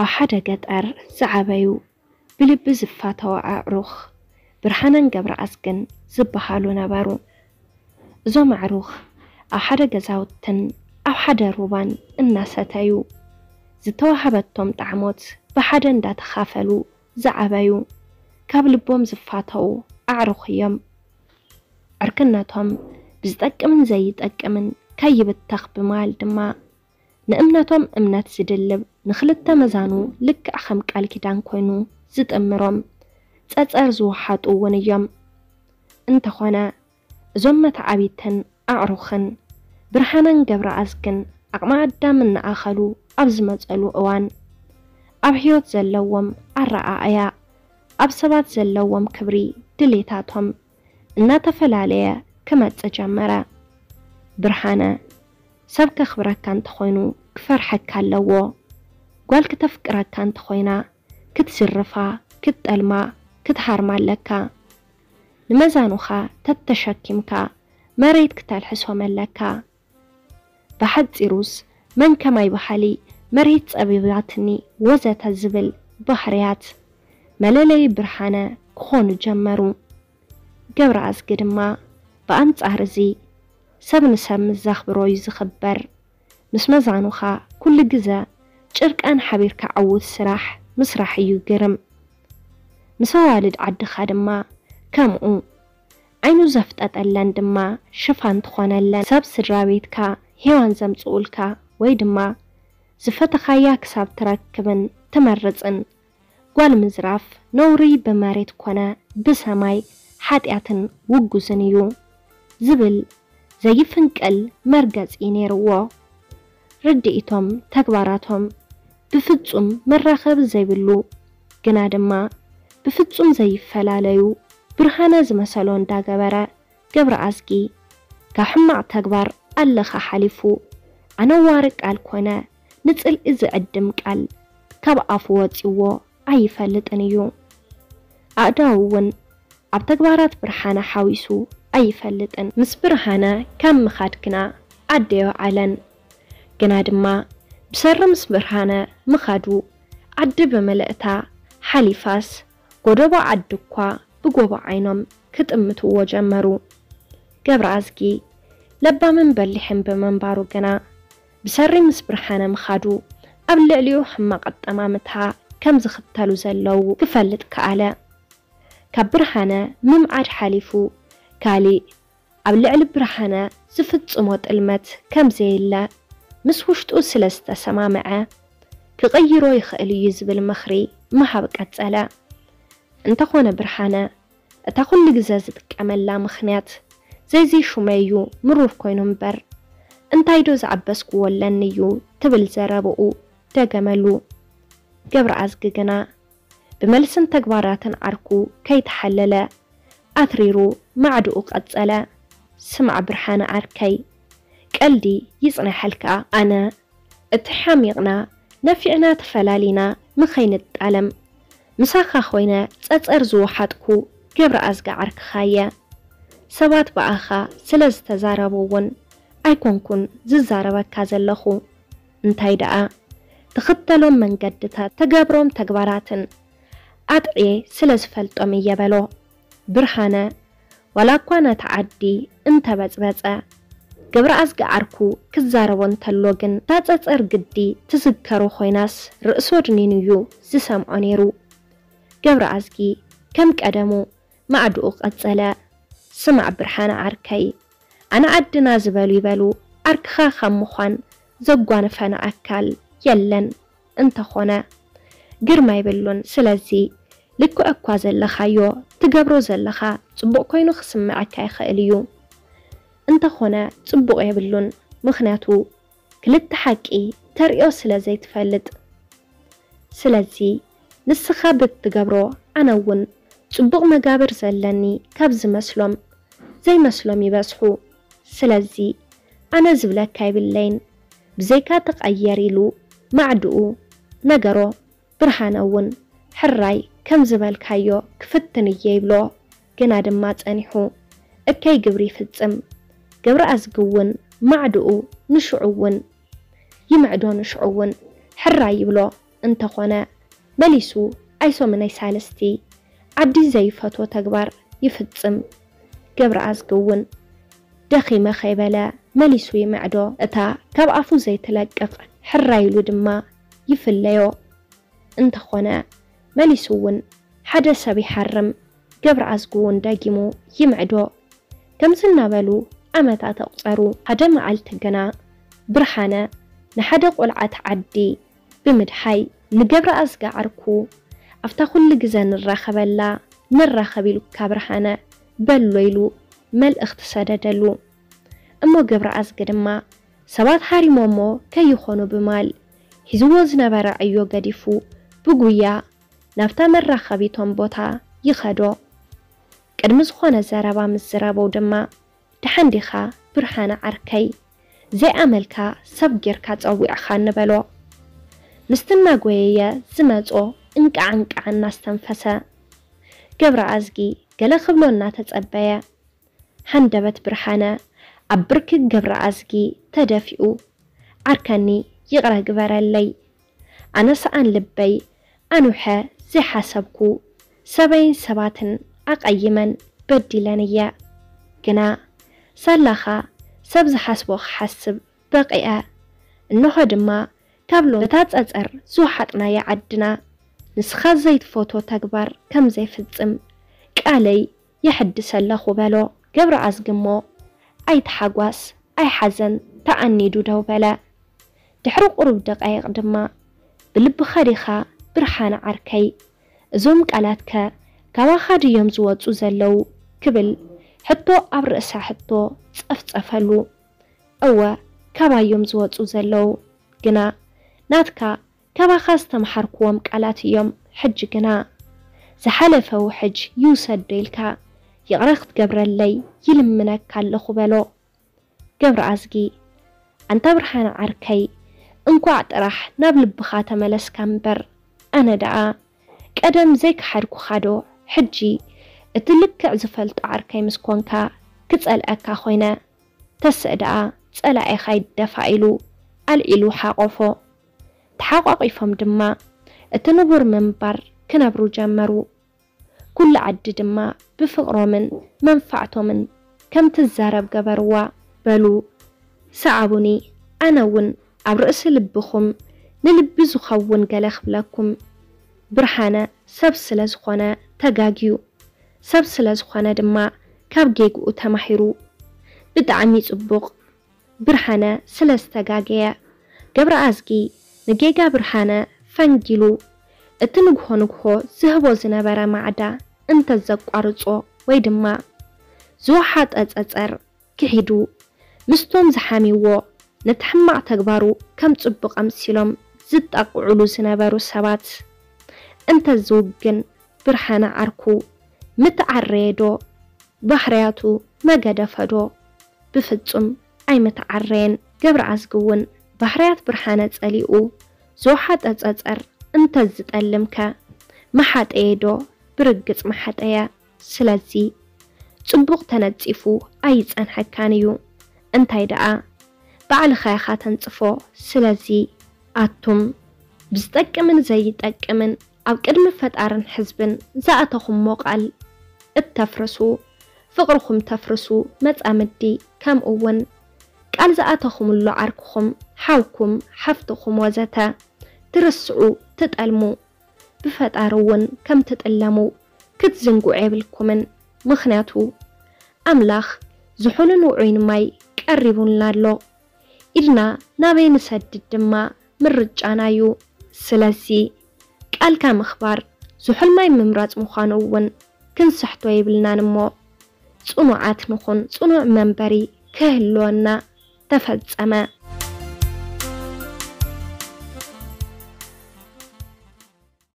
ኣብ ሓደ ገጠር ዝዓበዩ ብልቢ ዝፋተዋ ኣዕሩኽ ብርሃነን ገብረኣዝግን ዝበሃሉ ነበሩ። እዞም ኣዕሩኽ ኣብ ሓደ ገዛውትን ኣብ ሓደ ሩባን እናሰተዩ ዝተዋሃበቶም ጣዕሞት ብሓደ እንዳተኻፈሉ ዝዓበዩ ካብ ልቦም ዝፋተዉ ኣዕሩኽ እዮም። ዕርክነቶም ብዝጠቅምን ዘይጠቅምን ከይብተኽ ብምባል ድማ ንእምነቶም እምነት ዝድልብ ንኽልተ መዛኑ ልክዕ ከም ቃል ኪዳን ኮይኑ ዝጥምሮም ጸጸር ዝወሓጡ እውን እዮም። እንተኾነ እዞም መተዓቢትን ኣዕሩኽን ብርሃነን ገብረኣዝግን ዓቕመ ኣዳም እናኣኸሉ ኣብ ዝመጸሉ እዋን ኣብ ህይወት ዘለዎም ኣረኣእያ ኣብ ሰባት ዘለዎም ክብሪ ድሌታቶም እናተፈላለየ ክመጽእ ጀመረ። ብርሃነ ሰብ ከኽብረካ እንተኾይኑ ክፈርሐካ ኣለዎ። ጓል ክተፍቅረካ እንተኾይና ክትዝርፋ፣ ክትጠልማ፣ ክትሃርማ ኣለካ። ንመዛኑኻ ተተሸኪምካ መሬት ክተልሕሶም ኣለካ። ብሓጺሩስ መን ከማይ በሃሊ መሬት ጸቢባትኒ ወዘተ ዝብል ባህርያት መለለዪ ብርሃነ ክኾኑ ጀመሩ። ገብረኣዝጊ ድማ ብኣንጻር እዚ ሰብ ንሰብ ምስ ዘኽብሮ እዩ ዝኽበር። ምስ መዛኑኻ ኩሉ ግዘ ጭርቃን ሓቢርካ ዕዉት ስራሕ ምስራሕ እዩ ግርም። ምስ ኣዋልድ ዓድኻ ድማ ከምኡ። ዓይኑ ዘፍጠጠለን ድማ ሽፋን ትኾነለን። ሰብ ስድራ ቤትካ ሄዋን ዘምጽኡልካ ወይ ድማ ዝፈተኻያ ክሳብ ትረክብን ትመርጽን ጓል ምዝራፍ ነውሪ ብመሬት ኮነ ብሰማይ ሓጢኣትን ውጉዝን እዩ ዝብል ዘይፍንቀል መርገጺ ነይርዎ። ርድኢቶም፣ ተግባራቶም ብፍጹም መራኸቢ ዘይብሉ ግና ድማ ብፍጹም ዘይፈላለዩ ብርሃነ ዝመሰሎ እንዳገበረ ገብረኣዝጊ ካብ ሕማቕ ተግባር ኣለኻ ሓሊፉ ኣነዋሪ ቃል ኮነ ንጽልኢ ዝዕድም ቃል ካብ ኣፉ ወጺዎ ኣይፈልጥን እዩ። ኣእዳዉ እውን ኣብ ተግባራት ብርሃነ ሓዊሱ ኣይፈልጥን። ምስ ብርሃነ ካብ ምኻድ ግና ዓዲ ኣይወዓለን። ግና ድማ ብሰሪ ምስ ብርሃነ ምኻዱ ዓዲ ብምልእታ ሓሊፋስ ጎደቦ ዓዲ እኳ ብጎቦ ዓይኖም ክጥምትዎ ጀመሩ። ገብረኣዝጊ ለባምን በሊሕን ብምንባሩ ግና ብሰሪ ምስ ብርሃነ ምኻዱ ኣብ ልዕሊኡ ሕማቕ ኣጠማምታ ከም ዝኽተሉ ዘለዉ ክፈልጥ ከኣለ። ካብ ብርሃነ ምምዓድ ሓሊፉ ካሊእ ኣብ ልዕሊ ብርሃነ ዝፍጽሞ ጥልመት ከም ዘየለ ምስ ውሽጡ ስለ ዝተሰማምዐ ክቕይሮ ይኽእል እዩ ዝብል ምኽሪ ምሃብ ቀጸለ። እንተኾነ ብርሃነ እታ ኩሉ ግዘ ዝጥቀመላ ምኽንያት ዘይዚ ሹመይ እዩ ምሩር ኮይኑ እምበር እንታይ ዶ ዝዓበስክዎ ኣለኒ እዩ ትብል ዘረብኡ ደገመሉ። ገብረኣዝጊ ግና ብመልስን ተግባራትን ዓርኩ ከይተሓለለ ኣትሪሩ ማዕድኡ ቀጸለ። ስማዕ ብርሃነ ዓርከይ፣ ቀልዲ ይጽነሐልካ። ኣነ እቲ ሓሚቕና ነፊዕና ተፈላሊና ንኸይንጣለም ምሳኻ ኮይነ ጸጸር ዝወሓጥኩ ገብረኣዝጊ ዓርክኻ እየ። ሰባት ብኣኻ ስለ ዝተዛረቡ እውን ኣይኮንኩን ዝዛረበካ ዘለኹ። እንታይ ደኣ ትኽተሎም መንገድታት፣ ተገብሮም ተግባራትን ኣጥዕየ ስለ ዝፈልጦም እየ በሎ። ብርሃነ ዋላ እኳ ነቲ ዓዲ እንተበጽበጸ፣ ገብረኣዝጊ ዓርኩ ክዛረቦ እንተሎ ግን እታ ጸጸር ግዲ ትዝከሮ ኮይናስ ርእሱ ኣድኒኑ እዩ ዝሰምዖ ነይሩ። ገብረኣዝጊ ከም ቀደሙ ማዕድኡ ቀጸለ። ስማዕ ብርሃነ ዓርከይ፣ ኣነ ዓድና ዝበሉ ይበሉ ዓርክኻ ካብ ምዃን ዘጓንፈና ኣካል የለን። እንተኾነ ግርማ የብሉን። ስለዚ ልክዕ እኳ ዘለኻዮ ትገብሮ ዘለኻ ጽቡቕ ኮይኑ ክስምዐካ ይኽእል እዩ። እንተኾነ ጽቡቕ የብሉን፣ ምኽንያቱ ክልተ ሓቂ ተርእዮ ስለ ዘይትፈልጥ። ስለዚ ንስኻ ብትገብሮ ኣነ እውን ጽቡቕ መጋብር ዘለኒ ካብ ዝመስሎም ዘይመስሎም ይበዝሑ። ስለዚ ኣነ ዝብለካ የብለይን፣ ብዘይካ ተቐየር ኢሉ ማዕድኡ ነገሮ። ብርሃነ እውን ሕራይ ከም ዝበልካዮ ክፍትን እየ ይብሎ። ግና ድማ ጸኒሑ እከይ ግብሪ ይፍጽም። ገብረኣዝጊ እውን ማዕድኡ ንሽዑ እውን ይምዕዶ ንሽዑ እውን ሕራይ ይብሎ። እንተኾነ መሊሱ ኣይሶምነይ ሳልስቲ ዓዲ ዘይፈትዎ ተግባር ይፍጽም። ገብረኣዝጊ እውን ደኺመ ከይበለ መሊሱ ይምዕዶ። እታ ካብ ኣፉ ዘይትለቅቕ ሕራይ ኢሉ ድማ ይፍለዮ። እንተኾነ መሊሱ እውን ሓደ ሰብ ይሓርም። ገብረኣዝጊ እውን ደጊሙ ይምዕዶ። ከምዚ እናበሉ ዓመታት ኣቑጸሩ። ሓደ መዓልቲ ግና ብርሃነ ንሓደ ቆልዓ ዓዲ ብምድሓይ ንገብረኣዝጊ ዓርኩ ኣብታ ኩሉ ግዘ ንራኸበላ ንራኸብ ኢሉካ ብርሃነ በሎ ኢሉ መልእኽቲ ሰደደሉ። እሞ ገብረኣዝጊ ድማ ሰባት ሃሪሞሞ ከይኾኑ ብማል ሒዝዎ ዝነበረ ዕዮ ገዲፉ ብጉያ ናብታ መራኸቢቶም ቦታ ይኸዶ። ቅድሚ ዝኾነ ዘረባ ምስ ዝረበው ድማ ደሓን ዲኻ ብርሃነ ዓርከይ? ዘይኣመልካ ሰብ ጌርካ ጸዊዕኻኒ በሎ። ምስቲ እናጎየየ ዝመጾ እንቃዕ እንቃዕ እናስተንፈሰ ገብረኣዝጊ ገለ ክብሎ እናተጸበየ ሃንደበት ብርሃነ ኣብ ብርኪ ገብረኣዝጊ ተደፊኡ ዓርከኒ ይቕረ ግበረለይ። ኣነ ሰኣን ልበይ ኣኑሐ ዘይሓሰብኩ ሰበይን ሰባትን ኣቐይመን በዲለን እየ። ግና ሳላኻ ሰብ ዝሓስቦ ክሓስብ በቒዐ። እንሆ ድማ ካብ ሎም ነታ ጸጸር ዝወሓጥናያ ዓድና ንስኻ ዘይትፈትዎ ተግባር ከም ዘይፍጽም ቃለይ የሕድስ ኣለኹ በሎ። ገብረኣዝጊ እሞ ኣይትሓጓስ ኣይሓዘን ተኣኒዱ ደው በለ። ድሕሪ ቁሩብ ደቃይቕ ድማ ብልብኻ ዲኻ ብርሃነ ዓርከይ? እዞም ቃላትከ ካባኻ ድዮም ዝወጹ ዘለዉ? ክብል ሕቶ ኣብ ርእሳ ሕቶ ጸፍጸፈሉ። እወ ካባዮም ዝወጹ ዘለዉ፣ ግና ናትካ ካባኻ ዝተምሓርክዎም ቃላት እዮም። ሕጂ ግና ዝሓለፈ ውሕጅ ይውሰዶ ኢልካ ይቕረ ክትገብረለይ ይልምነካ ኣለኹ በሎ። ገብረኣዝጊ ኣንታ ብርሃነ ዓርከይ፣ እንኳዕ ጥራሕ ናብ ልብኻ ተመለስካ እምበር፣ ኣነ ደኣ ቀደም ዘይከሓድኩኻ ዶ ሕጂ እቲ ልክዕ ዝፈልጦ ዓርከይ ምስ ኮንካ ክጸልኣካ ኮይነ? ተስእ ደኣ ጸላኢኻ ይደፋእ ኢሉ ኣልዒሉ ሓቖፎ። ተሓቋቒፎም ድማ እቲ ንቡር ምንባር ክነብሩ ጀመሩ። ኩሉ ዓዲ ድማ ብፍቕሮምን መንፋዕቶምን ከም ትዛረብ ገበርዋ። በሉ ሰዓቡኒ፣ ኣነ እውን ኣብ ርእሲ ልብኹም ንልቢ ዝኸውን ገለ ክብለኩም። ብርሃነ ሰብ ስለ ዝኾነ ተጋግዩ፣ ሰብ ስለ ዝኾነ ድማ ካብ ጌግኡ ተማሂሩ። ብጣዕሚ ጽቡቕ። ብርሃነ ስለ ዝተጋገየ ገብረኣዝጊ ንጌጋ ብርሃነ ፈንጊሉ እቲ ንግሆ ንግሆ ዝህቦ ዝነበረ ማዕዳ እንተዘቋርጾ ወይ ድማ ዝወሓጠ ጸጸር ክሒዱ ምስቶም ዝሓሚዎ ነቲ ሕማቕ ተግባሩ ከም ጽቡቕ ኣምሲሎም ዝጣቕዑሉ ዝነበሩ ሰባት እንተዝውግን ብርሃነ ዓርኩ ምተዓረየ ዶ? ባህርያቱ መገደፈ ዶ? ብፍጹም ኣይምተዓረየን። ገብረኣዝጊ እውን ባህርያት ብርሃነ ጸሊኡ ዝወሓጠ ጸጸር እንተዝጠልምከ ምሓጠየ ዶ? ብርግጽ ምሓጠየ። ስለዚ ጽቡቕ ተነጺፉ ኣይጸንሐካን እዩ። እንታይ ደኣ ባዕልኻ ኢኻ ተንጽፎ። ስለዚ ኣቱም ብዝጠቅምን ዘይጠቅምን ኣብ ቅድሚ ፈጣርን ሕዝብን ዝኣተኹሞ ቃል እተፍርሱ፣ ፍቕርኹም ተፍርሱ መጻምዲ፣ ከምኡ እውን ቃል ዝኣተኹምሉ ዓርክኹም፣ ሓውኩም፣ ሓፍትኹም ወዘተ ትርስዑ፣ ትጠልሙ፣ ብፈጣሪ እውን ከም ትጥለሙ ክትዝንግዑ የብልኩምን። ምኽንያቱ ኣምላኽ ዝሑልን ውዑይን ማይ ቀሪቡልና ኣሎ። ኢድና ናበይ ንሰድድ ድማ ምርጫና እዩ። ስለዚ ቃልካ ምኽባር ዝሑል ማይ ምምራጽ ምዃኑ እውን ክንስሕቶ የብልናን እሞ ጽኑዓት ንኹን፣ ጽኑዕ መንበሪ ክህልወና። ተፈጸመ።